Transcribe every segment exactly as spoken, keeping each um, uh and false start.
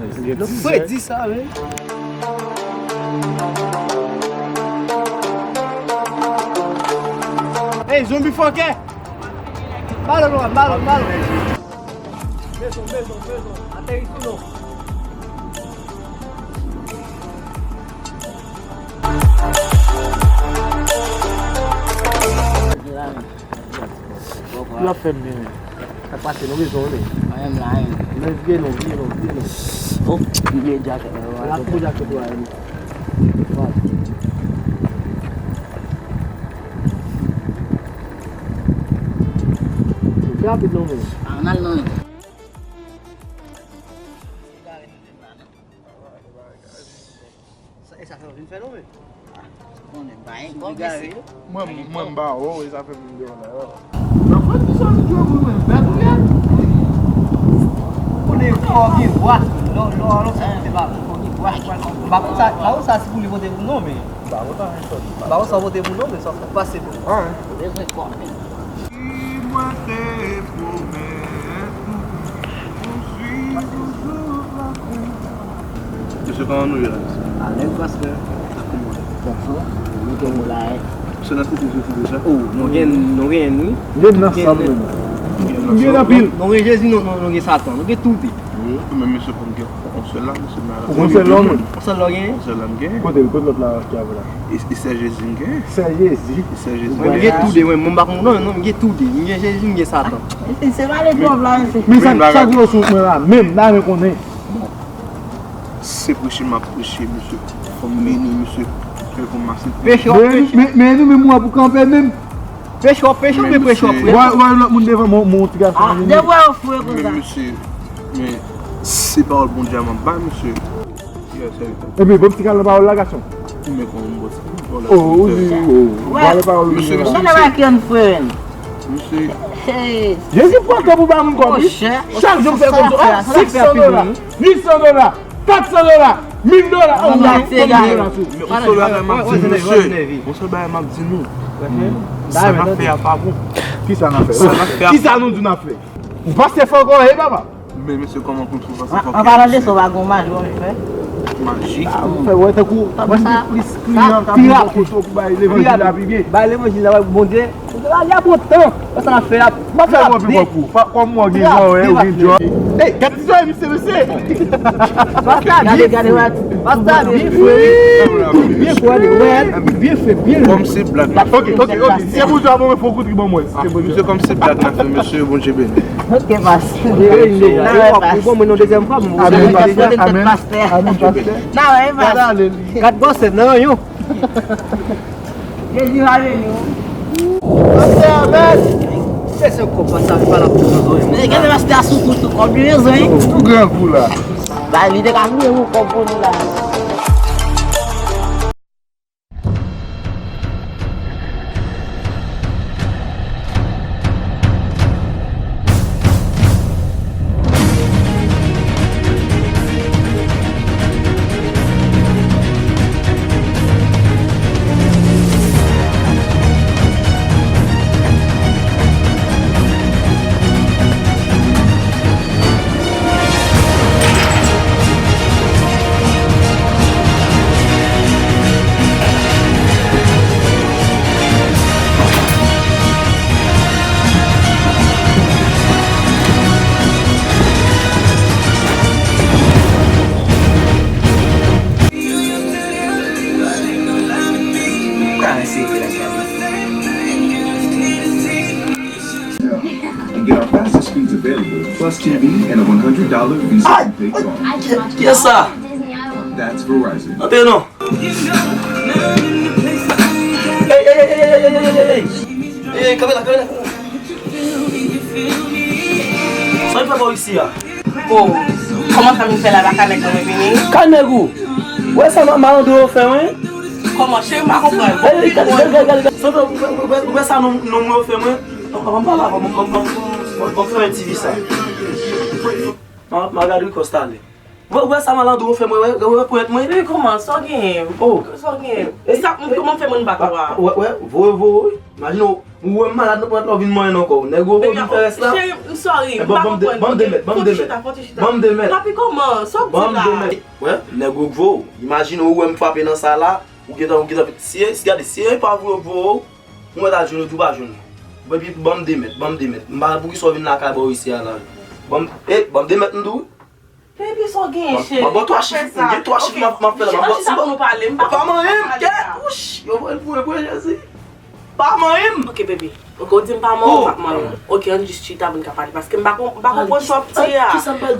Nou fredi sa, men. Ey, zonbi fòkè! Balon, balon, balon! Bezon, bezon, bezon! Ateri sou nou! Yo ap fè m byen. Sa k pase, nou bezwen w, men. Mwen menm la, men. Let's get on, get on, get on. Oh, m gen jacket la. La pou jacket ou a, men. Wow. Ou fè rapid non, men. Ah, n al non, men. Sa, e sa fè w vin fè non, men. Konnen bay kòb mesye. Mwen, mwen, m ba w, e sa fè m vin deyò la. Nan frè ki sa vin jwe pou mwen, bèt ou ye? Ou konnen kò gen bwa, lò, lò, lò, sa se pa kò gen bwa. M pa konn sa, m pa konn sa si pou li vote pou non, men. M pa konn sa, m pa konn sa vote pou non, men sa fò pase pou mwen. Bezwen kòb, men. Si mwen te pwomèt ou, ou swiv ou tout lavi. Mesye, kòman nou ye la, mesye? Alèz, pastè. Sa kòman? Bonjou. Nou te wè la, eh. Mesye, n ap site Jezi deja? Oh, nou gen, nou gen, wi. Gen nan sa nou menm. Nou gen anpil. Nou gen Jezi, nou, nou, nou gen Satan. Nou gen tou de. Wi. Men mesye, kòm gen yon sèl la, mesye, m la. Yon sèl la, non? Yon sèl la, gen? Yon sèl la, m gen. Kote l? Kote lòt la ki avè la? E, e sè Jezi m gen. Sè Jezi. E sè Jezi m gen. Mwen, m gen tou de, mwen, mwen pa konn non, non, m gen tou de. M gen Jezi, m gen Satan. Mesye, se pa le pwòv la, mesye. Men sa, sa ki yo sou mwen la, menm, la, men konnen. Se preche m ap preche, mesye. Fò m beni, mesye. Fè pou m aksepte. Preche w ap preche. Men, men, men nou menm, w ap kanpe menm. Preche w ap preche, oubyen preche w ap preche. Wè, wè, lòt moun devan, mwen, mwen, ti gason. Ah, devan yo fre konsa. Men, mesye, men, se pawòl Bondye a m ap bay, mesye. Epi, bon ti kal nan pawòl la, gason. Ou men kòman m bòs. Oh, wi, wi, wi. Vale pawòl, wi. Mesye, mesye, mesye. Mesye. Jezi pran tan pou ba moun kòb, wi. Chak jou m fè konsa, oh, senk san dola, uit san dola, kat san dola, mil dola. Oh, mil dola sou. Men yon sèl bagay m ap di nou, mesye. Yon sèl bagay m ap di nou. Sa n ap fè a pa bon. Kisa n ap fè? Sa n ap fè a. Kisa nou di n ap fè? Ou pastè fò kò, e papa? Men mesye, kòman pou n fè pase fòk. An palan de sa, w pa gon maji w anvi fè? Maji? Ou fè wè tankou ta vin gen plis kliyan, ta vin gen foto pou bay levanjil la pi byen. Bay levanjil la, Bondye. Bondye la, y ap pran tan. Sa n ap fè la. M ap fè rapid. Kòm mwen gen zòrèy, ou gen djòb. Ey, gad ti zòrèy misye, mesye. Pasta, gade, gade, wè. Pasta, byen fre. Byen fre, wè. Byen fre, byen lou. Kòm se blag. Ok, ok, ok. Se pou sa, bon, fò kout ki ban mwen. Se pou sa. Mesye, kòm se blag n ap fè, mesye, Bondye beni. Ok, pas. Ou bon, mwen nan dezyèm fwa, mwen. Amen, pastè. Amen, pastè. Gad gwosè nan yon. Jezi va beni w. Pastè Abèl. Se se kòb pastè Abèl pa la pou bezwen. Men gade pastè a sou kou, sou kòb li bezwen. Tou grangou la. Ba li te ka foure yon kòb pou nou la. And get our fastest speeds available, plus T V and a one hundred dollar Visa prepaid card. Kiyès sa? That's Verizon. Antre non. Ey, ey, ey, ey, ey, ey, ey, ey. Ey, kanpe la, kanpe la, kanpe la. Sa w fè bò isi a? Oh, kòman sa m fè la, pa ka nèg mwen vini? Ka nèg ou? Wè sa ma-, malandro yo fè mwen? Kòman, cheri, m pa konprann. Gade, gade, gade, gade, gade. Sa w fè, ou wè, ou wè, ou wè sa non, non mwen yo fè mwen? An, an, an pale avè w, m, m, m, m, m fè yon ti vi sa. Ma-, Margarine Costa ale. Wè, wè sa malandro fè mwen, wè, wè ponyèt mwen. Men kòman, sa w genyen? Oh. Sa w genyen? E sa, kòman m fè mwen bat ou a? Wè, wè, voye, voye. Imajine w, Ou wè m malad, nan pran lè w vin manyen nan kò w. Nèg ou vin fè rès la. Cheri, m sorry, m pa konprann. Ban m de mèt, ban m de mèt. Ban m de mèt. Papi, kòman? Sa w di la? Ban m de mèt. Wè, nèg ou gwo. Imajine ou wè m frape nan sa la, ou gentan, ou gentan, si, si, gade, si e pa vre ou gwo, ou mèt al jwenn ou tou pa jwenn ou. Epi ban m de mèt, ban m de mèt. M pa pou ki sa w vin lakay bò isi a la. Ban m, e, ban m de mèt m di w. Baby, sa w genyen, cheri? Ban, ban, ban twa chif, m gen twa chif m ap, m ap fè la. Chita, chita pou nou pale. M pa konn pale la. Pa manyen m, kèt, wouch, yo pran l pou mwen, Jezi. Pa manyen m. Ok, baby. Ok, ou di m pa manyen, ou p ap manyen m. Ok, ann jis chita pou n ka pale. Paske m pa kon-, m pa konprann sa w ap di a.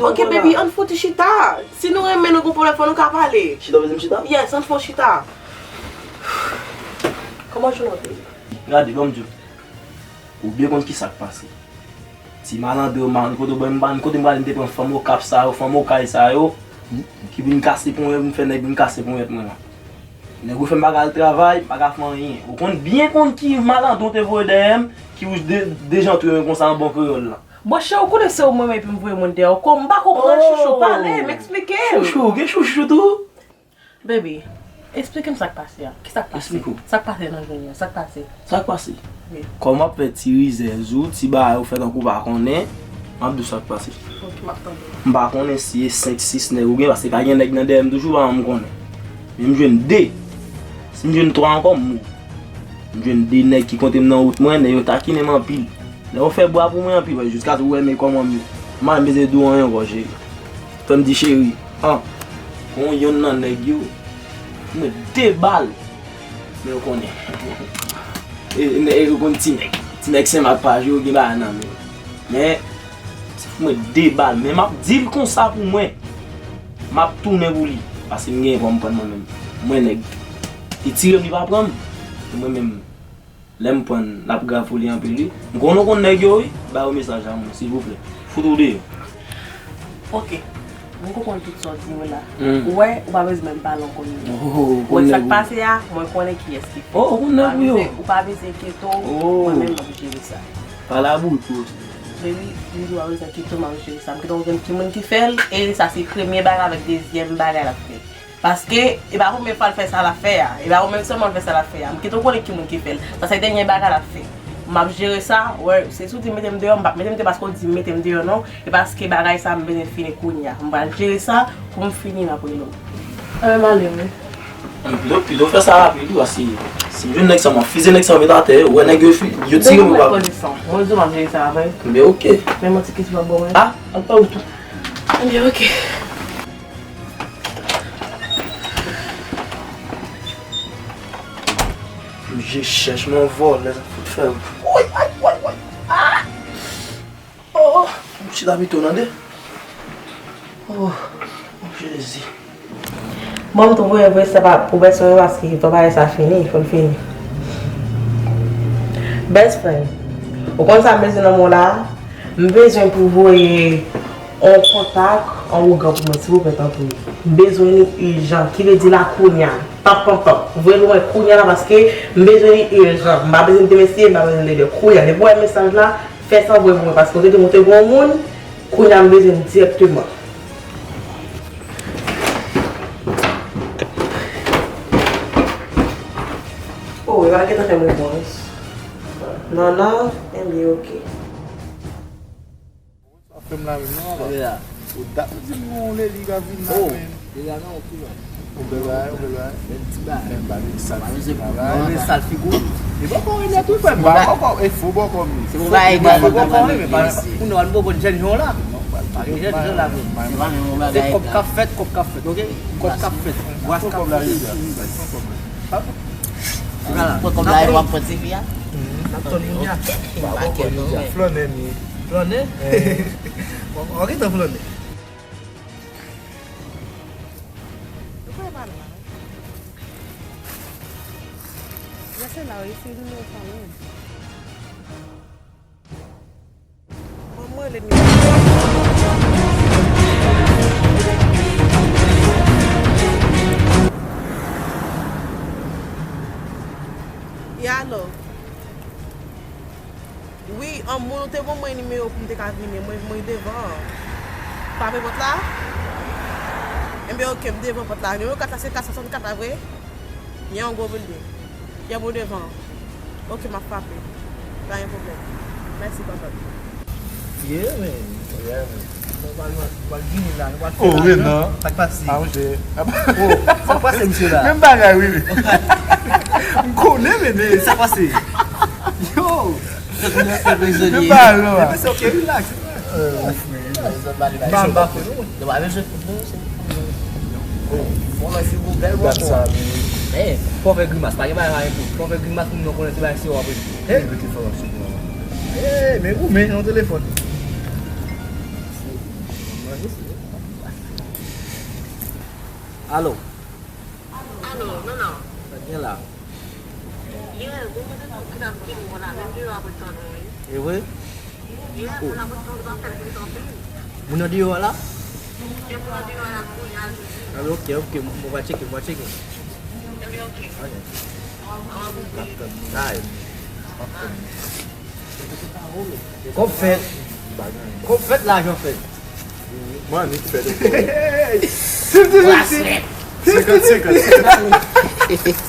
Ok, baby, ann fouti chita. Si nou renmen, nou gon pwoblèm, fò nou ka pale. Chita, w vle di m chita? Yes, ann fè w chita. Kòman jounen w te ye? Gade, ban m di w. Ou byen konn ki sa k pase. Ti malandren yo, man, kote w, ban m, ban m, kote m prale, m te pran fanm Okap sa yo, fanm Okay sa yo, ki vin kase ponyèt, vin fè nèg vin kase ponyèt mwen la. Nèg yo fè m pa ka al travay, m pa ka fè anyen. Ou konn byen konn ki malandren w te voye dèyè m, ki wouch de, dejantre mwen konsa an bon kreyòl la. Bon, cheri, ou konnen se ou mwen menm epi m voye moun dèyè w. Kòm m pa konprann, chouchou, pale m, eksplike m. Chouchou, gen chouchou tou? Baby, eksplike m sa k pase a. Ki sa k pase? Eksplike w. Sa k pase nan jounen an? Sa k pase? Sa k pase? Wi. Kòm w ap fè ti rizèz ou, ti bagay ou fè tankou w pa konnen, m ap di w sa k pase. Ok, m ap tande. M pa konnen si e senk, sis nèg ou gen, paske ka gen nèg nan dèyè m toujou, pa janm konnen. Men m jwenn de. Si m jwenn twa ankò, m mouri. M jwenn de nèg ki kontre m nan wout mwen, nèg yo takinen m anpil. Nèg yo fè bwa pou mwen anpil, wè, jiskaske ou wè men kòman m ye. M pa menm bezwen di w anyen ankò, cheri. Fè m di cheri, an. Gon yonn nan nèg yo, mwen de bal. Men yo konnen. E, e, e, yo konn ti nèg. Ti nèg Senmak pa jwe, yo gen bagay nan men yo. Men, se pou mwen de bal. Men m ap di l konsa pou mwen. M ap tounen pou li. Paske m genyen pou m pran mwen menm. Mwen nèg. Li tire m, li pa pran m. E mwen menm, lè m pran l, l ap grav pou li anpil, wi. M konnen w konn nèg yo, wi. Ba yo mesaj la, mwen, silvouplè. Fout ou deyò. Ok. M konprann tout sa w di yo la. Hmm. Ou wè, ou pa bezwen menm pale ankò yo. Oh, ou wè sa k pase a, mwen konnen kiyès ki fè. Oh, ou konn nèg ou yo. Ou pa bezwen, ou pa bezwen enkyete w, mwen menm m ap jere sa. Pale a bout pou ou. Baby, m di w pa bezwen enkyete w, m ap jere sa. M gentan konnen ki moun ki fè l, e sa se premye bagay avèk dezyèm bagay l ap fè. Paske, e pa premye fwa l fè sa l ap fè a. E pa ou menm sèlman l fè sa l ap fè a. M gentan konnen ki moun ki fè l. Sa se dènye bagay l ap fè. M ap jere sa, wè, se si w di mete m deyò, m p ap mete m deyò paske w di mete m deyò non. E paske bagay sa m bezwen fini kounye a. M pral jere sa, pou m fini m ap rele w. Anben m ale wi. Pito, pito fè sa rapid wi, paske si m jwenn nèg sa, m ap fize nèg sa, m met atè, wè nèg yo fi-, yo tire m pa. Mwen di w m ap jere sa apre. Enben oke. Men yon ti kis w ap ban mwen. Ah, al pa ou tou. Enben oke. Mje chèch mwen vòlè, sa fout fè. Woy, woy, woy, woy. Ah! Oh, m chita pito tande. Oh, Jezi. Bon, m tou voye voye sa pa pou pèsonn yo paske fò bagay sa fini, fò l fini. Best friend, ou konn sa m bezwen nan men w la? M bezwen pou voye yon kontak, yon ougan pou mwen, silvouplè, tanpri. M bezwen li ijan, ki vle di la kounye a. Pap, pap, pap. Voye l pou mwen kounye a la, paske m bezwen li ijan. M pa bezwen demen siye, m pa bezwen lede. Kounye a, depi w wè mesaj la, fè sa voye pou mwen, paske w te di w te gen yon moun, kounye a m bezwen l dirèkteman. Oh, e pa gentan fè m repons. Non, non, enben, oke. Sa fè m la menm non, papa. Ou dat ou di m gon leli k ap vin la menm. Leli a nan ou ki wè. Ou bèl bagay, ou bèl bagay. Bèl ti bagay. Fè m pale de sal figi la. Pale de sal figi w. Li poko rinèt wi frè m. Ba poko, e fo boko m ye. Se pou bagay egal. Fo boko m ye, men pa pou nou al boko jèn jan la. Pa gen jèn jan la vre. Se pa menm bagay. Se kòb k ap fèt, kòb k ap fèt, oke? Kòb k ap fèt. Bwas k ap fèt. Pran kòb la, w ap pran ti fi a? N ap tann kounye a. Flannè m ye. Flannè? Ou gentan flannè. Ou kwè pa la? Lè se la, wi, se nimewo sa menm. Bon, mwen rele nimewo. E alò? Wi, an moun ou te ban mwen nimewo pou m te ka vini, mwen, mwen devan an. Frape pòt la? Enben, oke, m devan pòt la. Nimewo kat la, se kat san swasannkat la, vre? Gen yon gwo bilding. Gen moun devan an. Oke, m ap frape. Pa gen pwoblèm. Mèsi, papa. Yeah, man. Yeah, man. Nou pral, nou pral vini la, nou pral Oh, fè wi, lajan. Non. Sa k pase? Ah, ok. Oh, sa k pase, misye la? Menm bagay, wi, wi. M konnen, men. Men sa k pase? Yo! Menm bagay, non. Epi se ok, relax. Ba m ba fè nou. Yo pa bezwen fout nou, se. Bon, mwen se gwo bèl Gad sa, bon. men. Men, fò fè grimas, pa gen bagay pa gen pou. Fò fè grimas pou moun nan konnen se bagay se w ap rele. Hey! Hey, men goumen nan telefòn. Alo. Alo, non, non. Sa gen la? Yeah, gon moun ki t ap vin mwen la, men deyò ap ret tann ou, wi. E vre? Yeah, moun ap ret tann ou, zafè vin tann. Moun nan deyò a la? Gen moun nan deyò a la kounye a, jodi. Ah, ok, ok, mwen va tcheke, mwen va tcheke. Ebyen, ok. Ok. An, M ap tann. Ay. M ap tann. Kòb fèt. Kòb fèt, lajan fèt. Mwen, annik fè de. Fifty fifty. Senkant senkant, senkant senkant.